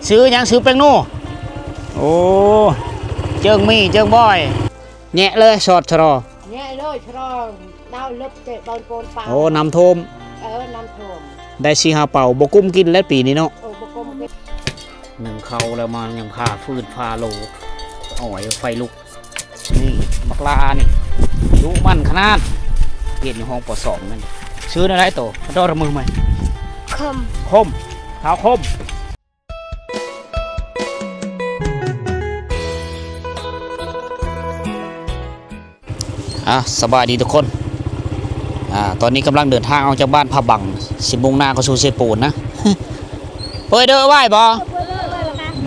ຊື່ຫຍັງ? ຊື່ແປ້ງນົວ. ໂອ້ ເຈິງມີ ເຈິງບອຍ ແຍະເລີຍ ຊອດຊະລໍ. ແຍະເລີຍ ຊະລໍ. ເອົາເລິບເຕະບອນໂປນປາ. ໂອ້ ນ້ຳຖ້ວມ. ເອີ ນ້ຳຖ້ວມ. ໄດ້ສີ່ຫ້າເປົາ ບໍ່ກຸ້ມກິນແລ້ວປີນີ້ເນາະ. ໂອ້ ບໍ່ກຸ້ມກິນ. ໜຶ້ງເຂົ້າແລ້ວມາຍັງຜ່າຟືນຜ່າໂລ ອ້ອຍໄຟລຸກ. ນີ້ບັກຫຼ້ານີ້ ດຸໝັ່ນຂະໜາດ ຮຽນຢູ່ຫ້ອງ ປໍສອງ ນັ້ນ. ຊື່ແນວໃດໂຕ? ດອກລະມືໃໝ່. ຄົມ ຄົມ ທ້າວຄົມ. ອ່າ ສະບາຍດີທຸກຄົນ. ອ່າ ຕອນນີ້ກຳລັງເດີນທາງອອກຈາກບ້ານພະບັງ ຊິມຸ່ງໜ້າເຂົ້າສູ່ເຊໂປນນະ. ເປີດເດີໄວ້ບໍ່?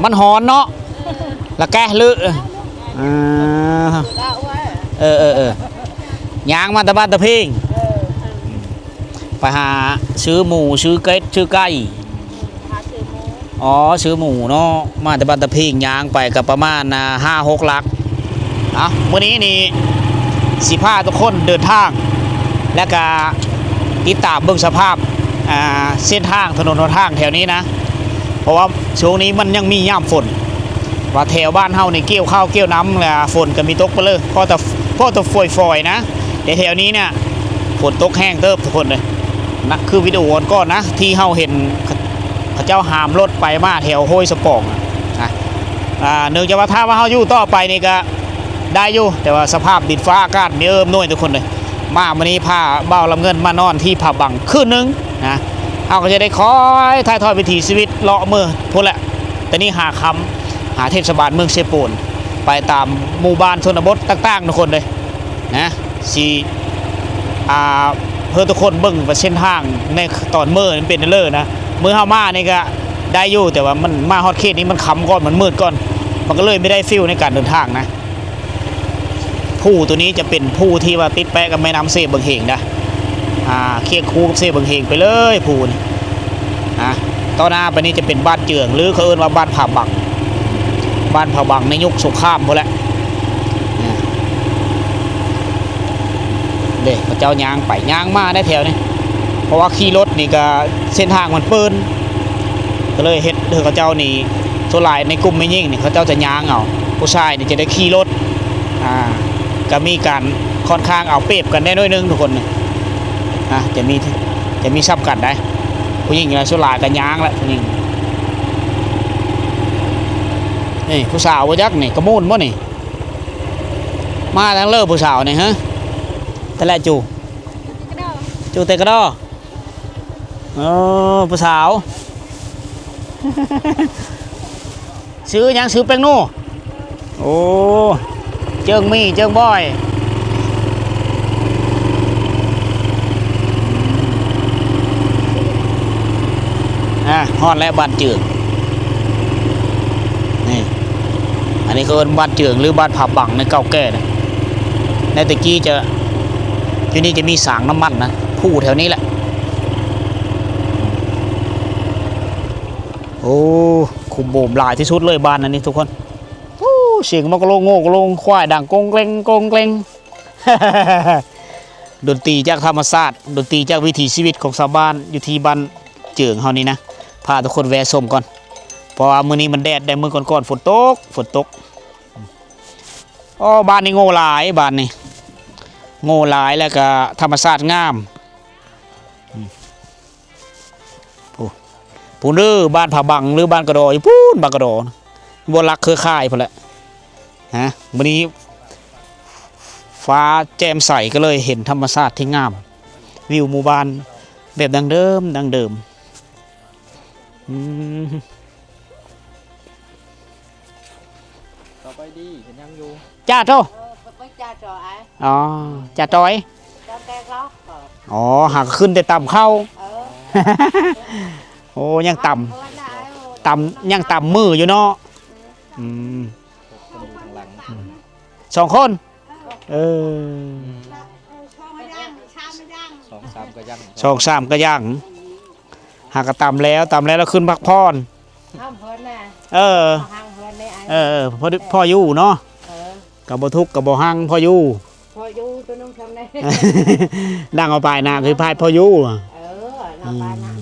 ມັນຮ້ອນເນາະ. ລະແກະລື ອ່າ ເອີໆໆ ຍ່າງມາແຕ່ບ້ານຕາເພັງ ໄປຫາຊື້ໝູ ຊື້ເກັດ ຊື້ໄກ່. ຫາຊື້ໝູ. ອໍ ຊື້ໝູເນາະ. ມາແຕ່ບ້ານຕາເພັງ ຍ່າງໄປກໍປະມານ ອ່າ ຫ້າຫົກຫຼັກ. ເອົາ ມື້ນີ້ນີ້ຊິພາທຸກຄົນເດີນທາງ ແລະກະຕິດຕາມເບິ່ງສະພາບ ອ່າ ເສັ້ນທາງຖະໜົນຫົນທາງແຖວນີ້ນະ. ເພາະວ່າຊ່ວງນີ້ມັນຍັງມີຍາມຝົນ ວ່າແຖວບ້ານເຮົານີ້ກ່ຽວເຂົ້າກ່ຽວນຳ ແລະຝົນກໍມີຕົກໄປເລີຍ ພໍແຕ່ ພໍແຕ່ຝອຍໆນະ. ແຕ່ແຖວນີ້ນະຝົນຕົກແຮງເຕີບທຸກຄົນເອີຍນະ. ຄືວິດີໂອກ່ອນໆນະ ທີ່ເຮົາເຫັນເຂົາເຈົ້າຫາມລົດໄປມາແຖວຫ້ວຍສະປອງນະ. ອ່າ ເນື່ອງຈາກວ່າຖ້າວ່າເຮົາຢູ່ຕໍ່ໄປນີ້ກໍ ໄດ້ຢູ່ ແຕ່ວ່າສະພາບດິນຟ້າອາກາດມີເອີ່ມໜ້ອຍທຸກຄົນເອີຍ. ມາມື້ນີ້ພາບ່າວລຳເງິນມານອນທີ່ຜາບັງຄືນໜຶ່ງນະ. ເຮົາກໍຈະໄດ້ຄອຍຖ່າຍທອດວິຖີຊີວິດເລາະມື້ພຸ້ນແຫຼະ ແຕ່ນີ້ຫາຄ່ຳ ຫາເທດສະບານເມືອງເຊໂປນ ໄປຕາມໝູ່ບ້ານຊົນນະບົດຕ່າງໆທຸກຄົນເອີຍນະ. ຊິ ອ່າ ເພື່ອທຸກຄົນເບິ່ງວ່າເສັ້ນທາງໃນຕອນມື້ມັນເປັນແນວໃດນະ. ມື້ເຮົາມານີ້ກໍໄດ້ຢູ່ ແຕ່ວ່າມັນມາຮອດເຂດນີ້ມັນຄ່ຳກ່ອນ ມັນມືດກ່ອນ ມັນກໍເລີຍບໍ່ໄດ້ຟີລໃນການເດີນທາງນະ. ພູຕົວນີ້ຈະເປັນພູທີ່ວ່າຕິດແປະກັບແມ່ນ້ຳເຊບັ້ງເຮງນະ ອ່າ ຄຽງຄູ່ກັບເຊບັ້ງເຮງໄປເລີຍພູນີ້. ອ່າ ຕໍ່ໜ້າໄປນີ້ຈະເປັນບ້ານເຈືອງ ຫຼື ເຂົາເອີ້ນວ່າບ້ານຜາບັງ ບ້ານຜາບັງໃນຍຸກສົງຄາມພຸ້ນແຫຼະ. ເດ້ ເຂົາເຈົ້າຍ່າງໄປຍ່າງມາໄດ້ແຖວນີ້ ເພາະວ່າຂີ່ລົດນີ້ກໍເສັ້ນທາງມັນເປີ້ນ ກໍເລີຍເຮັດໃຫ້ເຂົາເຈົ້ານີ້ ສ່ວນຫຼາຍໃນກຸ່ມແມ່ຍິງນີ້ ເຂົາເຈົ້າຈະຍ່າງເອົາ ຜູ້ຊາຍນີ້ຈະໄດ້ຂີ່ລົດ. ອ່າ ກໍມີການຄ່ອນຂ້າງເອົາປຽບກັນແດ່ໜ້ອຍໜຶ່ງທຸກຄົນນະ. ອ່າ ຈະມີ ຈະມີສັບກັນໄດ໋ ຜູ້ຍິງລະສ່ວນຫຼາຍກໍຍ່າງລະຜູ້ຍິງ. ນີ້ຜູ້ສາວບໍ່ຈັກນີ້ ກະມູນບໍ່ນີ້? ມາທາງເລີຜູ້ສາວນີ້ ຮະ? ແຕ່ລະຈູ ຈູແຕ່ກະດໍ. ເອີ ຜູ້ສາວ ຊື່ຫຍັງ? ຊື່ແປ້ງນົວ. ໂອ້ ເຈິງມີ ເຈິງບອຍ. ອ່າ ຮອດແລ້ວບ້ານເຈີງ. ນີ້ ອັນນີ້ເຂົາເອີ້ນບ້ານເຈີງ ຫຼື ບ້ານຜາບັງໃນເກົ່າແກ່ນະ. ໃນແຕ່ກີ້ຈະ ຢູ່ນີ້ຈະມີສາງນ້ຳມັນນະ ພູແຖວນີ້ແຫຼະ. ໂອ້ ຂຸມໂບມຫຼາຍທີ່ສຸດເລີຍບ້ານອັນນີ້ທຸກຄົນ. ໂອ້ ສຽງໝໍກະໂລງ ງົວກະໂລງ ຄວາຍດັງກົງເກລັງ ກົງເກລັງ. ດົນຕີຈາກທຳມະຊາດ ດົນຕີຈາກວິຖີຊີວິດຂອງຊາວບ້ານຢູ່ທີ່ບ້ານເຈີງເຮົານີ້ນະ ພາທຸກຄົນແວ່ຊົມກ່ອນ ເພາະວ່າມື້ນີ້ມັນແດດໄດ໋ ມື້ກ່ອນໆຝົນຕົກ ຝົນຕົກ. ອໍ ບ້ານນີ້ງົວຫຼາຍ ບ້ານນີ້ງົວຫຼາຍ ແລ້ວກະທຳມະຊາດງາມ. ອືມ ພຸ້ນ ພຸ້ນເດີ ບ້ານຜາບັງ ຫຼື ບ້ານກະດໍຢູ່ພຸ້ນ ບ້ານກະດໍ ບໍ່ຫຼັກເຄືອຂ່າຍພຸ້ນແຫຼະ. ຮະ ມື້ນີ້ຟ້າແຈ່ມໃສ ກໍເລີຍເຫັນທຳມະຊາດທີ່ງາມ ວິວໝູ່ບ້ານແບບດັ້ງເດີມ ດັ້ງເດີມ. ອືມ ສະບາຍດີ ເຮັດຫຍັງຢູ່? ຈ້າໂຕ ເອີ ໄປ ໄປ ຈ້າໂຕ ອ້າຍ ອໍ ຈ້າຕອຍ ຈ້າແຕກລັອກ ອໍ ຫາກຂຶ້ນແຕ່ຕຳເຂົ້າ ເອີ ໂອ້ ຍັງຕຳ ຕຳ ຍັງຕຳມືຢູ່ເນາະ. ອືມ ອືມ ສອງຄົນ ເອີ ສອງສາມກະຍັງ ສອງສາມກະຍັງ ຫາກະຕຳແລ້ວ ຕຳແລ້ວ ແລ້ວຂຶ້ນພັກຜ່ອນ. ເອີ ເອີ ພໍ ພໍຢູ່ເນາະ ເອີ ກໍບໍ່ທຸກກໍບໍ່ຮັ່ງ ພໍຢູ່ ພໍຢູ່ ຕົວໜຶ່ງຊ່ຳໃດ ດັງເອົາປາຍໜ້າ ຄືພາຍພໍຢູ່ ເອີ ເອົາປາຍໜ້າ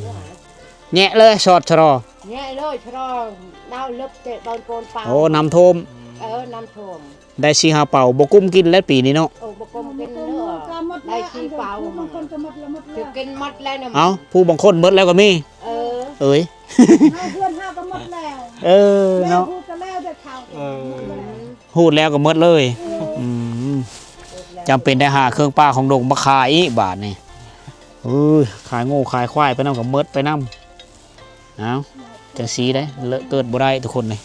ແຍະເລີຍ ຊອດຊະລໍ. ແຍ່ເລີຍ ພະລອງ ນ້ຳເລິກເຕະບານໂປນປາ ໂອ້ ນ້ຳຖ້ວມ ເອີ ນ້ຳຖ້ວມ ໄດ້ສີ່ຫ້າເປົາ ບໍ່ກຸ້ມກິນແລ້ວປີນີ້ເນາະ ໂອ້ ບໍ່ກຸ້ມກິນເລີຍ ໄດ້ສີ່ເປົາ ຄືກິນໝົດແລ້ວນະ ເອົ້າ ຜູ້ບາງຄົນໝົດແລ້ວກໍມີ ເອີ ເອີຍ ເຮືອນເຮົາກໍໝົດແລ້ວ ເອີ ເນາະ ເອີ ຮູດແລ້ວກໍໝົດເລີຍ ອືມ ອືມ ຈຳເປັນໄດ້ຫາເຄື່ອງປ່າຂອງດົງມາຂາຍອີກບາດນີ້ ເອີຍ ຂາຍງົວຂາຍຄວາຍໄປນຳກໍໝົດໄປນຳ ເອົ້າ ຈັ່ງຊີ້ເດ້ ເລີກເກີດບໍ່ໄດ້ທຸກຄົນເດ້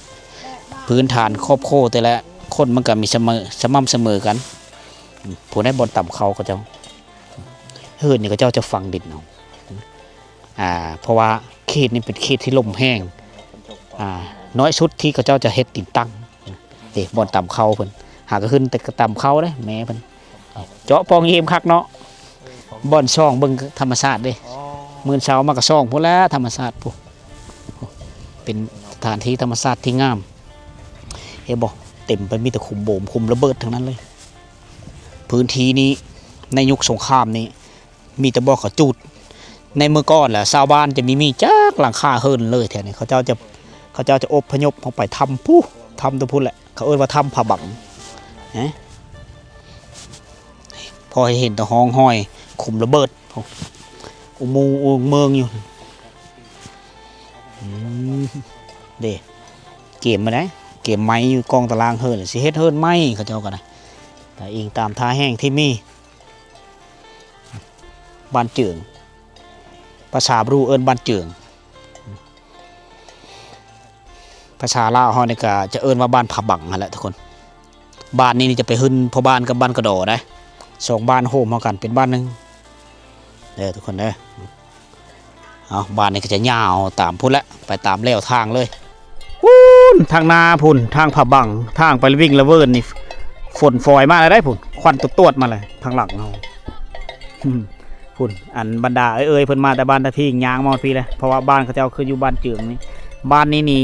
ພື້ນຖານຄອບຄົວແຕ່ລະຄົນມັນກໍມີສະເໝີ ສະໝ່ຳສະເໝີກັນ ຜູ້ໃດບ່ອນຕຳເຂົ້າເຂົາເຈົ້າ ເຮືອນນີ້ເຂົາເຈົ້າຈະຝັງດິນເອົາ ອ່າ ເພາະວ່າເຂດນີ້ເປັນເຂດທີ່ລົມແຮງ ອ່າ ນ້ອຍສຸດທີ່ເຂົາເຈົ້າຈະເຮັດດິນຕັ້ງ ເດ້ ບ່ອນຕຳເຂົ້າເພິ່ນ ຫາກໍຂຶ້ນແຕ່ຕຳເຂົ້າເດ້ ແມ່ເພິ່ນ ເຈາະປ່ອງອີ່ມຄັກເນາະ ບ່ອນສ່ອງເບິ່ງທຳມະຊາດເດ້ ມື້ເຊົ້າມາກໍສ່ອງພຸ້ນແຫຼະ ທຳມະຊາດພຸ້ນ ເປັນສະຖານທີ່ທຳມະຊາດທີ່ງາມ ເຫັນບໍ່ ເຕັມໄປມີແຕ່ຂຸມໂບມ ຂຸມລະເບີດທັງນັ້ນເລີຍ ພື້ນທີ່ນີ້ໃນຍຸກສົງຄາມນີ້ ມີແຕ່ບໍ່ເຂົາຈູດ ໃນເມື່ອກ່ອນລະຊາວບ້ານຈະມີ ມີຈັກຫຼັງຄາເຮືອນເລີຍແຖວນີ້ ເຂົາເຈົ້າຈະ ເຂົາເຈົ້າຈະອົບພະຍົບອອກໄປຖ້ຳພຸ້ນ ຖ້ຳຕົວພຸ້ນແຫຼະ ເຂົາເອີ້ນວ່າຖ້ຳຜາບັງ ເຫັນ ພໍໃຫ້ເຫັນແຕ່ຮ່ອງຮອຍຂຸມລະເບີດ ອຸໂມງອຸເມີງຢູ່ ອືມ ເດ້ ກຽມມາໄດ໋ ກຽມໄມ້ຢູ່ກ້ອງຕາລ່າງເຮືອນ ຊິເຮັດເຮືອນໃໝ່ເຂົາເຈົ້າກໍໄດ້ ແຕ່ອີງຕາມທ່າແຮງທີ່ມີ ບ້ານເຈີງ ພາສາບຣູເອີ້ນບ້ານເຈີງ ພາສາລາວເຮົານີ້ກໍຈະເອີ້ນວ່າບ້ານຜາບັງຫັ້ນແຫຼະທຸກຄົນ ບ້ານນີ້ນີ້ຈະໄປຂຶ້ນພໍ່ບ້ານກັບບ້ານກະດໍໄດ໋ ສອງບ້ານໂຮມເຂົ້າກັນເປັນບ້ານໜຶ່ງເດີທຸກຄົນເດີ ເອົາ ບ້ານນີ້ກໍຈະຍາວຕາມພຸ້ນແຫຼະ ໄປຕາມແລວທາງເລີຍ ພຸ້ນ ທາງໜ້າພຸ້ນ ທາງຜາບັງ ທາງໄປວິ່ງລະເວີນນີ້ ຝົນຝອຍມາແລ້ວໄດ໋ພຸ້ນ ຄວັນຕວດໆມາແລ້ວ ທາງຫຼັງເຮົາ ພຸ້ນ ອັນບັນດາເອື້ອຍໆເພິ່ນມາແຕ່ບ້ານຕາພິງ ຍ່າງມາຮອດພີ້ແຫຼະ ເພາະວ່າບ້ານເຂົາເຈົ້າຄືຢູ່ບ້ານເຈີງນີ້ ບ້ານນີ້ນີ້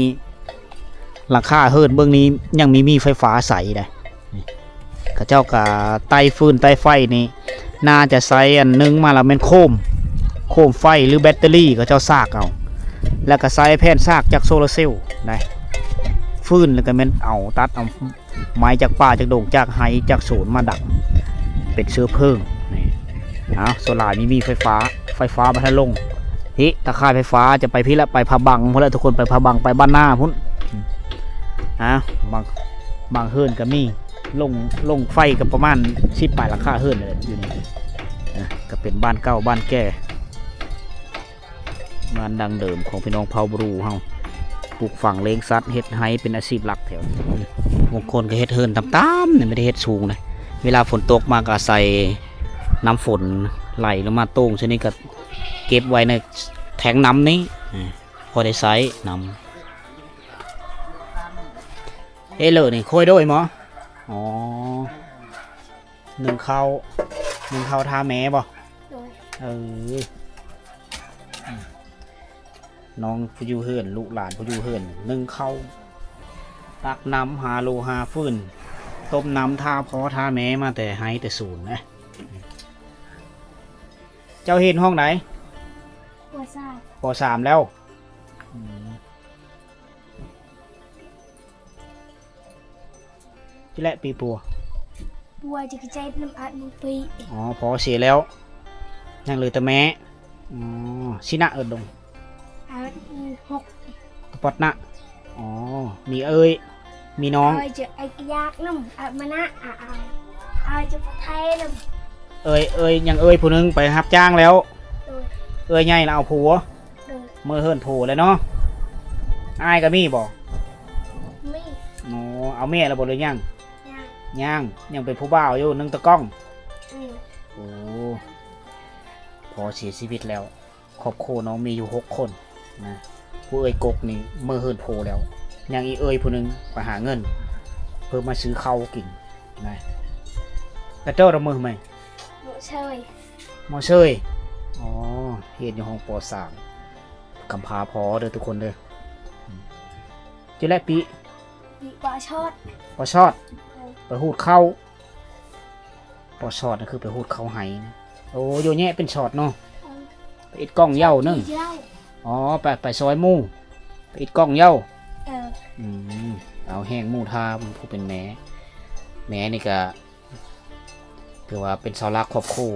ຫຼັງຄາເຮືອນເບື້ອງນີ້ຍັງມີ ມີໄຟຟ້າໃຊ້ໄດ໋ ເຂົາເຈົ້າກະໄຕ້ຟືນໄຕ້ໄຟນີ້ ໜ້າຈະໃຊ້ອັນໜຶ່ງມາລະແມ່ນໂຄມ ໂຄມໄຟ ຫຼື ແບັດເຕີຣີ ເຂົາເຈົ້າສາກເອົາ ແລ້ວກະໃຊ້ແຜ່ນສາກຈາກໂຊລາເຊວໄດ໋ ຟືນແລ້ວກະແມ່ນເອົາ ຕັດເອົາ ໄມ້ຈາກປ່າຈາກດົງ ຈາກໄຮ່ຈາກສວນມາດັງ ເປັນເຊື້ອເພີງນີ້ ເອົາ ສ່ວນຫຼາຍມີ ມີໄຟຟ້າ ໄຟຟ້າບໍ່ທັນລົງ ພີ້ ຕາຂ່າຍໄຟຟ້າຈະໄປພີ້ລະ ໄປຜາບັງພຸ້ນລະທຸກຄົນ ໄປຜາບັງ ໄປບ້ານນາພຸ້ນ ເອົາ ບາງ ບາງເຮືອນກໍມີ ລົງ ລົງໄຟກໍປະມານສິບປາຍຫຼັງຄາເຮືອນແຫຼະຢູ່ນີ້ ກໍເປັນບ້ານເກົ່າບ້ານແກ່ ງານດັ້ງເດີມຂອງພີ່ນ້ອງເຜົ່າບຣູເຮົາ ປູກຝັງລ້ຽງສັດ ເຮັດໄຮ່ເປັນອາຊີບຫຼັກແຖວນີ້ ບາງຄົນກໍເຮັດເຮືອນຕ່ຳໆ ນີ້ ບໍ່ໄດ້ເຮັດສູງນະ ເວລາຝົນຕົກມາກໍອາໄສນ້ຳຝົນໄຫຼລົງມາໂຕ່ງ ສ່ວນນີ້ກໍເກັບໄວ້ໃນແທງນ້ຳນີ້ ພໍໄດ້ໃຊ້ນ້ຳ ເອເລີນີ້ ໂຄຍໂດຍໝໍ? ອໍ ໜຶ້ງເຂົ້າ ໜຶ້ງເຂົ້າທາແມ່ບໍ? ໂດຍ ເອີ ນ້ອງຜູ້ຢູ່ເຮືອນ ລູກຫຼານຜູ້ຢູ່ເຮືອນ ໜຶ້ງເຂົ້າ ຕັກນ້ຳ ຫາໂລຫາຟືນ ຕົ້ມນ້ຳ ທາພໍ່ທາແມ່ ມາແຕ່ໄຮ່ແຕ່ສວນນະ. ເຈົ້າຮຽນຫ້ອງໃດ? ປໍສາມ ປໍສາມແລ້ວ. ອືມ. ຈິແລະປີປົວ? ປົວຈະກະເຈັດນຳອັດມື້ປີ. ອໍ ພໍ່ເສຍແລ້ວ ຍັງເຫຼືອແຕ່ແມ່. ອໍ ຊິນະເອີ້ນດົງ ອາຍຸຫົກ ຕະປອດນະ. ອໍ ມີເອື້ອຍ ມີນ້ອງ. ເອື້ອຍຈະໄອກະຢາກນຳ ອາມະນະ ອາ ອາ ອາຈະປະໄທນຳ. ເອື້ອຍ ເອື້ອຍ ຍັງເອື້ອຍຜູ້ໜຶ່ງໄປຮັບຈ້າງແລ້ວ. ໂດຍ. ເອື້ອຍໃຫຍ່ລະເອົາຜົວ. ໂດຍ. ເມືອເຮືອນຜົວແລ້ວເນາະ. ອ້າຍກໍມີບໍ່? ມີ. ອໍ ເອົາເມຍແລ້ວບໍ່ ຫຼືຍັງ? ຍັງ. ຍັງ ຍັງເປັນຜູ້ບ່າວຢູ່ ໜຶ່ງຕະກ້ອງ. ອືມ. ໂອ້ ພໍ່ເສຍຊີວິດແລ້ວ ຄອບຄົວນ້ອງມີຢູ່ຫົກຄົນນະ. ຜູ້ເອື້ອຍກົກນີ້ເມືອເຮືອນຜົວແລ້ວ ຍັງອີເອື້ອຍຜູ້ໜຶ່ງໄປຫາເງິນ ເພື່ອມາຊື້ເຂົ້າກິນນະ. ກະເຈົ້າລະເມືອໃໝ່? ເມືອເຊີຍ. ເມືອເຊີຍ. ອໍ ຮຽນຢູ່ຫ້ອງ ປໍສາມ ກຳພ້າພໍ່ເດີທຸກຄົນເດີ. ອືມ. ຈິແລະປີ ປີປໍຊອດ ປໍຊອດ. ເອີ ໄປຮູດເຂົ້າ. ປໍຊອດນັ້ນຄືໄປຮູດເຂົ້າໄຮ່ນະ. ໂອ້ ໂຍແຍະເປັນຊອດເນາະ. ເອີ ໄປເຮັດກ່ອງເຍົາໜຶ່ງ. ອໍ ໄປ ໄປຊອຍໝູ່. ໄປອິດກ້ອງເຍົາ. ເອີ ອືມ ເອົາແຮງໝູ່ທ່າ ຜູ້ເປັນແມ່ ແມ່ນີ້ກະຖືວ່າເປັນເສົາຫຼັກຄອບຄົວ.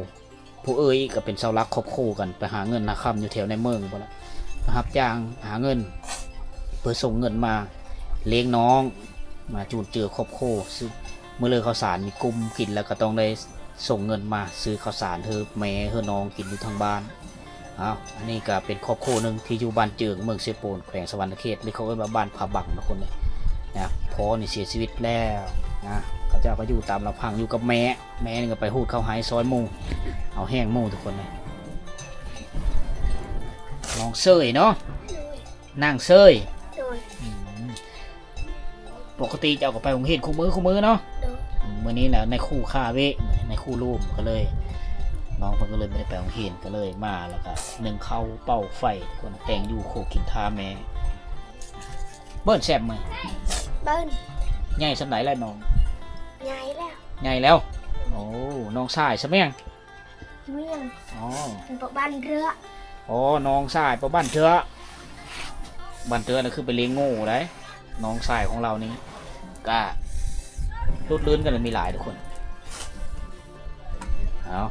ຜູ້ເອື້ອຍກະເປັນເສົາຫຼັກຄອບຄົວກັນ ໄປຫາເງິນຫາຄຳຢູ່ແຖວໃນເມືອງພຸ້ນລະ ໄປຮັບຈ້າງຫາເງິນ ເພື່ອສົ່ງເງິນມາລ້ຽງນ້ອງ ມາຈູນເຈືອຄອບຄົວ. ມື້ເລີກເຂົ້າສານມີກຸ່ມກິນ ແລ້ວກະຕ້ອງໄດ້ສົ່ງເງິນມາຊື້ເຂົ້າສານໃຫ້ແມ່ໃຫ້ນ້ອງກິນຢູ່ທາງບ້ານ. ເອົາ ອັນນີ້ກະເປັນຄອບຄົວໜຶ່ງທີ່ຢູ່ບ້ານເຈີງ ເມືອງເຊໂປນ ແຂວງສະຫວັນນະເຂດ ຫຼືເຂົາເອີ້ນວ່າບ້ານຜາບັງ ທຸກຄົນເອີຍນະ. ພໍ່ນີ້ເສຍຊີວິດແລ້ວນະ ເຂົາເຈົ້າກະຢູ່ຕາມລຳພັງ ຢູ່ກັບແມ່. ແມ່ນີ້ກະໄປຮູດເຂົ້າໄຮ່ຊ່ອຍໝູ່ ເອົາແຮງໝູ່ ທຸກຄົນເອີຍ. ນ້ອງເຊີຍເນາະ ໂດຍ ນາງເຊີຍ ໂດຍ. ອືມ ປົກກະຕິເຈົ້າກະໄປໂຮງຮຽນຄູ່ມື້ຄູ່ມື້ເນາະ ໂດຍ. ອືມ ມື້ນີ້ນະ ນາຍຄູຄາເວະ ນາຍຄູລູມ ກະເລີຍ ນ້ອງເພິ່ນກະເລີຍບໍ່ໄດ້ໄປໂຮງຮຽນ ກະເລີຍມາ ແລ້ວກະໜຶ້ງເຂົ້າເປົ່າໄຟ ທຸກຄົນ ແຕ່ງຢູ່ຄົວກິນທ່າແມ່. ເບິ່ນແຊບມື້ ເບິ່ນ ໃຫຍ່ສ່ຳໃດແລ້ວນ້ອງ? ໃຫຍ່ແລ້ວ ໃຫຍ່ແລ້ວ. ໂອ້ ນ້ອງຊາຍຊະແມ່ງ ແມ່ງ ອໍ ເປັນປະບ້ານເທື່ອ. ອໍ ນ້ອງຊາຍປະບ້ານເທື່ອ ບ້ານເທື່ອນະ ຄືໄປລ້ຽງງູໄດ໋. ນ້ອງຊາຍຂອງລາວນີ້ກະລຸດລື່ນກັນລະມີຫຼາຍ ທຸກຄົນ. ເອົາ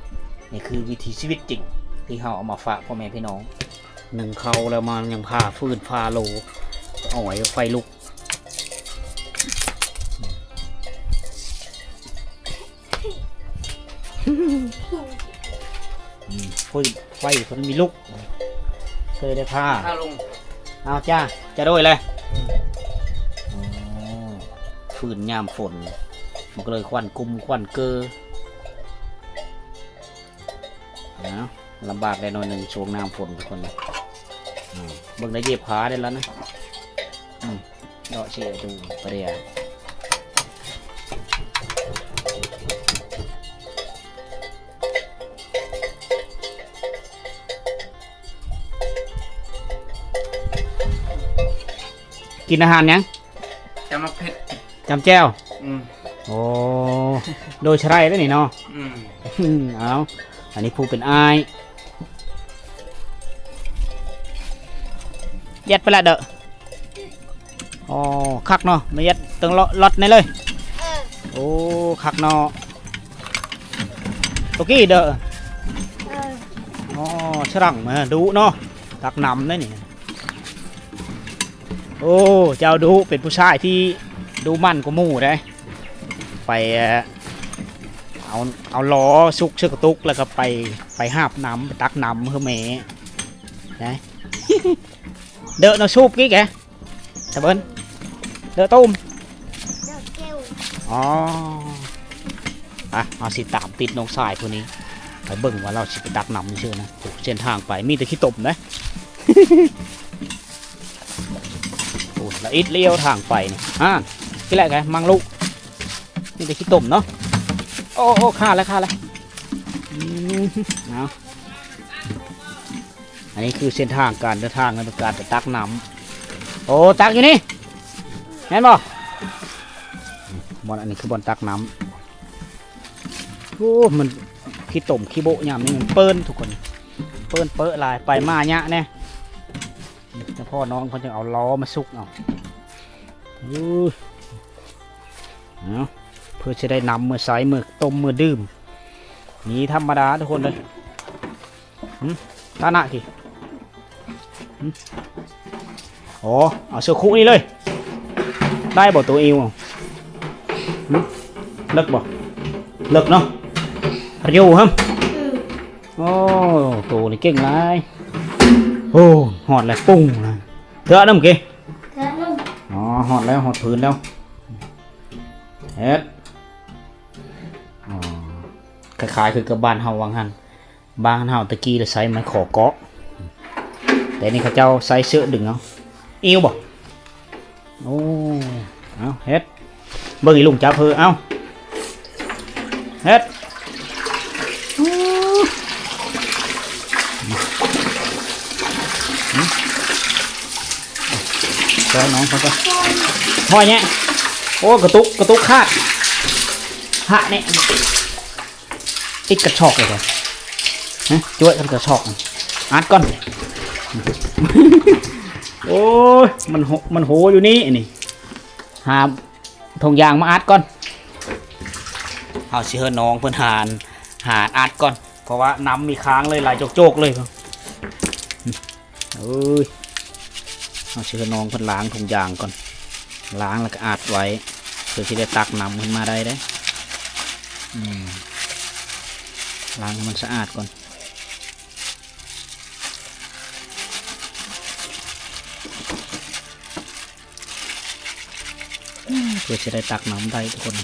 ນີ້ຄືວິຖີຊີວິດຈິງ ທີ່ເຮົາເອົາມາຝາກພໍ່ແມ່ພີ່ນ້ອງ. ໜຶ້ງເຂົ້າແລ້ວມາຍັງຜ່າຟືນຜ່າໂລ ເອົາໄວ້ໄຟລຸກ. ອືມ ໂອ້ຍ ໄຟເພິ່ນມີລຸກ ເຄີຍໄດ້ພາ ພາລົງ. ເອົາຈ້າ ຈະໂດຍແລະ. ອືມ ອໍ ຟືນຍາມຝົນ ມັນກະເລີຍຄວັນກຸມຄວັນເກີ. ເອົາ ລຳບາກໄດ້ໜ້ອຍໜຶ່ງຊ່ວງຍາມຝົນ ທຸກຄົນເອີຍ. ເບິ່ງໄດ້ເຢັບຜ້າໄດ້ແລ້ວນະ. ອືມ ເນາະ ເຊໂຕປະເດຍ ກິນອາຫານຫຍັງ? ຈຳໝາກເຜັດ ຈຳແຈ່ວ. ອືມ ໂອ້ ໂດຍສະໄລເດ້ນີ້ເນາະ. ອືມ ເອົາ ອັນນີ້ຜູ້ເປັນອ້າຍ ຍັດໄປລະເດີ. ອໍ ຄັກເນາະ ມາຍັດເຖິງລັອດນີ້ເລີຍ. ເອີ ໂອ້ ຄັກເນາະ ໂຕກີ້ເດີ. ເອີ ອໍ ສະລັງມາດຸເນາະ ຕັກນ້ຳໄດ້ນີ້. ໂອ້ ເຈົ້າດຸ ເປັນຜູ້ຊາຍທີ່ດຸໝັ່ນກວ່າໝູ່ເດ້. ໄປ ເອົາ ເອົາລໍ້ສຸກໃສ່ກະຕຸກ ແລ້ວກະໄປ ໄປຫາບນ້ຳ ໄປຕັກນ້ຳໃຫ້ແມ່ນະ. ເດີເນາະ ສູບກີ້ແກ ຕາເບິ່ນ ເດີຕຸ້ມ ເດີເກວ. ອໍ ໄປ ເຮົາຊິຕາມຕິດນ້ອງຊາຍຜູ້ນີ້ ໄປເບິ່ງວ່າລາວຊິໄປຕັກນ້ຳຊື່ນະ. ໂອ້ ເສັ້ນທາງໄປມີແຕ່ຂີ້ຕົມເດ້. ໂອ້ ລະອິດລະອຽວທາງໄປນີ້ ອາ ກິນແຫຼະໄກມັງລຸ ມີແຕ່ຂີ້ຕົມເນາະ. ໂອ້ ໂອ້ ຂາດແລ້ວ ຂາດແລ້ວ. ອືມ ເອົາ ອັນນີ້ຄືເສັ້ນທາງການເດີນທາງໃນການໄປຕັກນ້ຳ. ໂອ້ ຕັກຢູ່ນີ້ ແມ່ນບໍ່? ບ່ອນ ອັນນີ້ຄືບ່ອນຕັກນ້ຳ. ໂອ້ ມັນຂີ້ຕົມຂີ້ໂບະຍາມນີ້ມັນເປິ້ນທຸກຄົນ ເປິ້ນເປິະຫຼາຍ ໄປມາຍະແດ່. ແຕ່ພໍ່ນ້ອງເພິ່ນຈຶ່ງເອົາລໍ້ມາສຸກເອົາ. ເອົາ ເພື່ອຊິໄດ້ນ້ຳເມືອໃຊ້ ເມືອຕົ້ມ ເມືອດື່ມ. ນີ້ທຳມະດາທຸກຄົນເອີຍ. ຫຶ ຕານະກິ ຫຶ ອໍ ເອົາເສື້ອຄຸນີ້ເລີຍ ໄດ້ບໍ່ໂຕອິວ? ຫຶ ເລິກບໍ່? ເລິກເນາະ ພັດຢູ່ຫຶ. ອືມ ໂອ້ ໂຕນີ້ເກັ່ງຫຼາຍ. ໂອ້ ຮອດແລ້ວ ປຸ້ງ ເທື່ອໜຶ່ງເກ ເທື່ອໜຶ່ງ. ອໍ ຮອດແລ້ວ ຮອດພື້ນແລ້ວ ເຮັດ. ອໍ ຄ້າຍໆຄືກັບບ້ານເຮົາວ່າງຫັ້ນ. ບ້ານເຮົາແຕ່ກີ້ລະໃຊ້ໄມ້ຂໍເກາະ ແຕ່ນີ້ເຂົາເຈົ້າໃຊ້ເຊືອກດຶງເອົາ. ອິ້ວບໍ່? ໂອ້ ເອົາເຮັດ ເບິ່ງອີລຸງຈັບເພີ ເອົາເຮັດ. ຊ່ອຍນ້ອງເຂົາກ່ອນ ຫ້ອຍແຍະ. ໂອ້ ກະຕຸກ ກະຕຸກຂາດ ຫະແນະ. ຕິດກະຊອກເລີຍ ຮະ ຈວດກັນກະຊອກ ອັດກ່ອນ. ໂອ້ຍ ມັນໂຫ ມັນໂຫຢູ່ນີ້ ອັນນີ້ ຫາຖົງຢາງມາອັດກ່ອນ. ເຮົາຊິເອີ້ນນ້ອງເພິ່ນຫາ ຫາອັດກ່ອນ ເພາະວ່ານ້ຳມີຄ້າງເລີຍ ໄຫຼໂຈກໆເລີຍ. ເອີຍ ເຮົາຊິເອີ້ນນ້ອງເພິ່ນລ້າງຖົງຢາງກ່ອນ ລ້າງແລ້ວກໍອັດໄວ້ ເພື່ອຊິໄດ້ຕັກນ້ຳຂຶ້ນມາໄດ້ເດ້. ອືມ ລ້າງໃຫ້ມັນສະອາດກ່ອນ ເພື່ອຊິໄດ້ຕັກນ້ຳໄດ້ທຸກຄົນ.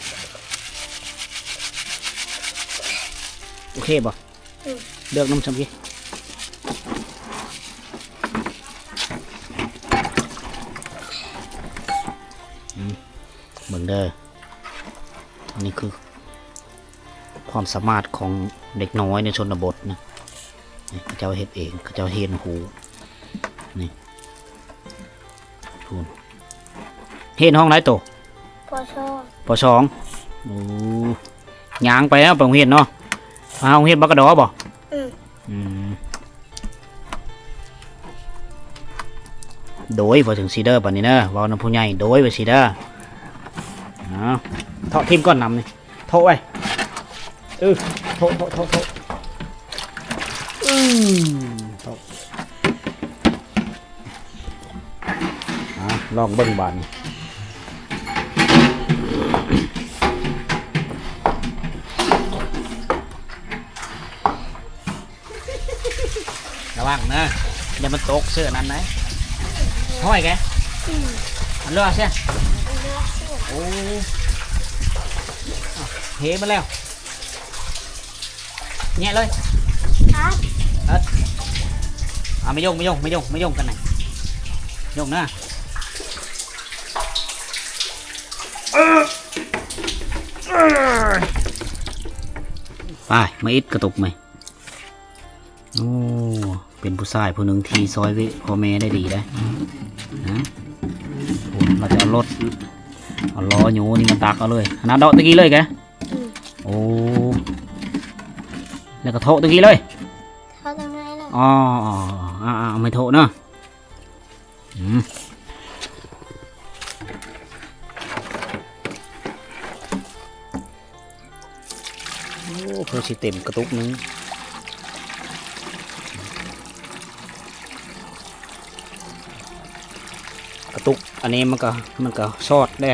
ໂອເຄບໍ່? ອືມ ເລືອກນ້ຳຊຳກີ ອືມ ເບິ່ງເດີ ອັນນີ້ຄືຄວາມສາມາດຂອງເດັກນ້ອຍໃນຊົນນະບົດນະ. ນີ້ເຂົາເຈົ້າເຮັດເອງ ເຂົາເຈົ້າຮຽນຮູ້ ນີ້ ພຸ້ນ ຮຽນຫ້ອງໃດໂຕ? ປໍສອງ ປໍສອງ. ໂອ້ ຍ່າງໄປເນາະ ໄປໂຮງຮຽນເນາະ. ມາໂຮງຮຽນບັກກະດໍບໍ? ອືມ ອືມ ໂດຍ ວ່າຈັ່ງຊີ້ເດີ ບັດນີ້ເດີ ເວົ້ານຳຜູ້ໃຫຍ່ ໂດຍ ວ່າຊີ້ເດີ. ເອົາ ເທາະຖິ້ມກ່ອນນ້ຳນີ້ ໂທະໄວ້ ເອີ ໂທະ ໂທະ ໂທະ ໂທະ ອືມ ໂທະ. ອ່າ ລອງເບິ່ງບາດນີ້ ລະວັງເດີ ຢ່າມັນຕົກເສື້ອນັ້ນນະ ຫ້ອຍແກ ອືມ ອັນເລືອກເຊ ອັນເລືອກເຊ ໂອ້ ເທມາແລ້ວ ແຍະເລີຍ ເອີ ເອົາ ມາຍົງ ມາຍົງ ມາຍົງ ມາຍົງກັນນະ ຍົງນະ ໄປ ມາອິດກະຕຸກໃໝ່. ໂອ້ ເປັນຜູ້ຊາຍຜູ້ໜຶ່ງທີ່ຊ່ອຍເວະພໍ່ແມ່ໄດ້ດີເດ້ ນະ ໂອ້ ເຂົາຈະເອົາລົດ ເອົາລໍ້ໂຍນີ້ມາຕັກເອົາເລີຍ ຂະໜາດເດາະຕະກີ້ເລີຍແກ ອືມ ໂອ້ ແລ້ວກໍໂທະຕະກີ້ເລີຍ ໂທະຈັ່ງໃດລະ ອໍ ເອົາ ເອົາ ເອົາໄມ້ໂທະເນາະ. ອືມ ໂອ້ ເພິ່ນຊິເຕັມກະຕຸກໜຶ່ງ ກະຕຸກອັນນີ້ມັນກະ ມັນກະຊອດແດ່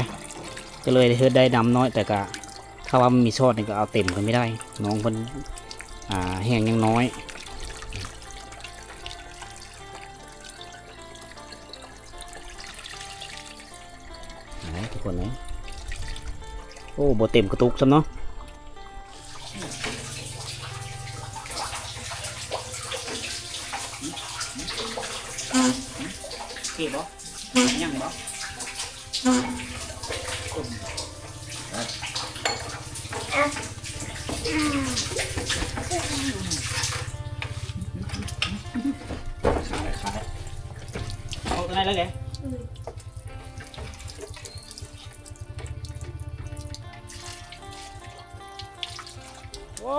ກໍເລີຍເຮັດໄດ້ນ້ຳນ້ອຍ ແຕ່ກະ ຖ້າວ່າມັນມີຊອດນີ້ກໍເອົາເຕັມກໍມີໄດ້ ນ້ອງເພິ່ນ ອ່າ ແຮງຍັງນ້ອຍ. ນີ້ທຸກຄົນເອີຍ ໂອ້ ບໍ່ເຕັມກະຕຸກຊ້ຳເນາະ ໂອເຄບໍ່? ຍັງບໍ່? ຂາດແລ້ວ ຂາດແລ້ວ ເອົາຕົວນັ້ນເລີຍເດ້. ໂອ້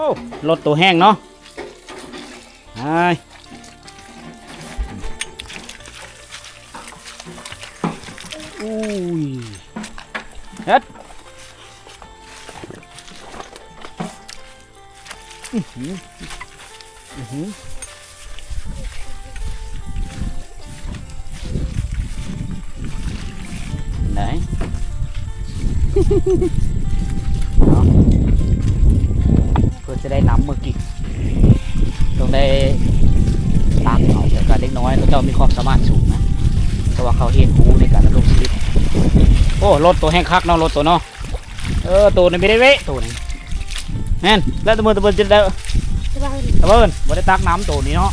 ລົດໂຕແຮງເນາະ ໄປ ໂອ້ຍ ເຮັດ ອື້ຫື ອື້ຫື ໄດ້ ເນາະ ເພື່ອຈະໄດ້ນ້ຳເມືອກິນ ຕ້ອງໄດ້ຕັກເອົາ ແຕ່ກະເດັກນ້ອຍເຂົາເຈົ້າມີຄວາມສາມາດສູງນະ ເພາະວ່າເຂົາຮຽນຮູ້ໃນການດຳລົງຊີວິດ. ໂອ້ ລົດໂຕແຮງຄັກເນາະ ລົດໂຕເນາະ. ເອີ ໂຕນີ້ໄມ່ໄດ້ເວະ ໂຕນີ້ ແມ່ນ ແລ້ວຕະເມີ ຕະເມີຈະໄດ້ ຕະເມີ ຕະເມີບໍ່ໄດ້ຕັກນ້ຳໂຕນີ້ເນາະ.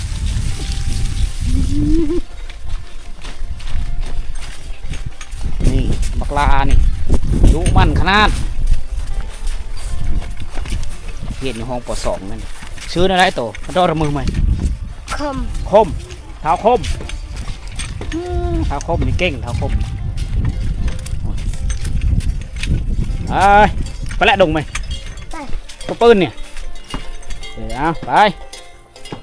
ນີ້ບັກຫຼ້ານີ້ ດຸໝັ່ນຂະໜາດ ຮຽນຢູ່ຫ້ອງ ປໍສອງ ນັ້ນ. ຊື່ແນວໃດໂຕ? ເຂົາເຈົ້າເອີ້ນໃໝ່ ຄົມ ຄົມ. ທ້າວຄົມ ອືມ ທ້າວຄົມນີ້ເກັ່ງ ທ້າວຄົມ. ໄປ ໄປລະດົງໄປ ໄປ ປຶ້ນນີ້ ເອີ ເອົາໄປ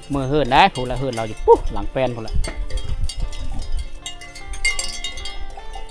ເມືອເຮືອນໄດ້ ພຸ້ນລະ ເຮືອນລາວຢູ່ປຸ້ນ ຫຼັງແປ້ນພຸ້ນລະ.